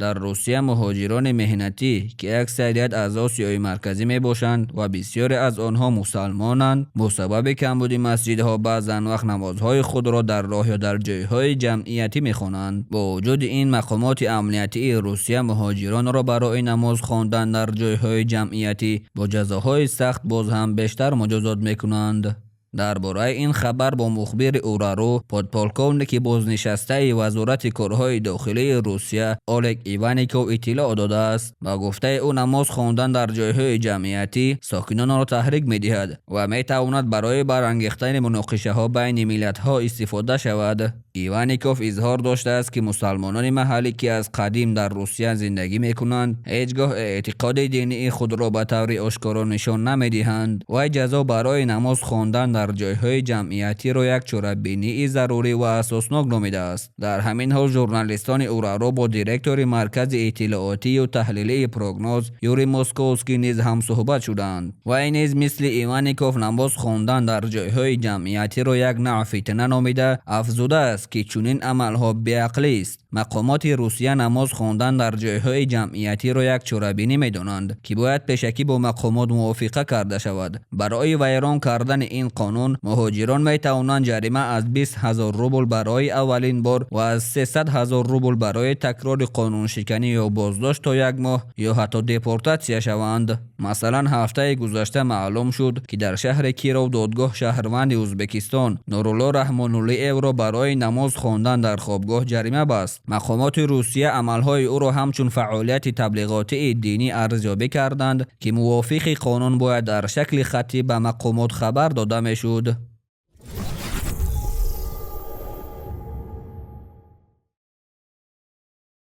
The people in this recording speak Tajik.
Дар Русия муҳоҷирони меҳнатӣ, ки аксарият аз Осиёи Марказӣ мебошанд ва бисёре аз онҳо мусалмонанд, бо сабаби камбуди масҷидҳо баъзан вақт намозҳои худро дар роҳ ё дар ҷойҳои ҷамъиятӣ мехонанд. Бо вуҷуди ин, мақомоти амниятии Русия муҳоҷиронро барои намоз хондан дар ҷойҳои ҷамъиятӣ бо ҷазоҳои сахт боз ҳам бештар муҷозот мекунанд. Дар бораи ин хабар бо мухбири УРАРУ, подполковники бознишастаи Вазорати корҳои дохилии Русия Олег Иванников иттилоъ додааст. Ба гуфтаи ӯ, намоз хондан дар ҷойҳои ҷамъиятӣ сокинонро таҳрик медиҳад ва метавонад барои барангехтани муноқишаҳо байни миллатҳо истифода шавад. Иванников изҳор доштааст, ки мусалмонони маҳаллӣ, ки аз қадим дар Русия зиндагӣ мекунанд, ҳеҷ гоҳ эътиқоди динии худро ба таври ошкоро нишон намедиҳанд. Вай ҷазо барои намоз хондан дар ҷойҳои ҷамъиятиро як чорабинии зарурӣ ва асоснок номидааст. Дар ҳамин ҳол журналистони УРАРУ бо директори Маркази иттилоотию таҳлилии «Прогноз» Юрий Московский низ ҳамсӯҳбат шуданд. Вай низ мисли Иванников намоз хондан дар ҷойҳои ҷамъиятиро як навъ фитна номида, афзудааст, ки чунин амалҳо беақлист. Мақомоти Русия намоз хондан дар ҷойҳои ҷамъиятиро як чорабинӣ медонанд, ки бояд пешакӣ бо мақомот мувофиқа карда шавад. Барои вайрон кардани ин қонун муҳоҷирон метавонанд ҷарима аз 20 ҳазор рубл барои аввалин бор ва аз 300 ҳазор рубл барои такрори қонуншиканӣ ё боздошт то як моҳ ё ҳатто депортатсия шаванд. Масалан, ҳафтаи гузашта маълум шуд, ки дар шаҳри Киров додгоҳ шаҳрванди Ӯзбекистон Нурулло Раҳмонуллиевро барои намоз хондан дар хобгоҳ ҷарима баст. Мақомоти Русия амалҳои ӯро ҳамчун фаъолияти таблиғотии динӣ арзёбӣ карданд, ки мувофиқи қонун бояд дар шакли хаттӣ ба мақомот хабар дода мешуд.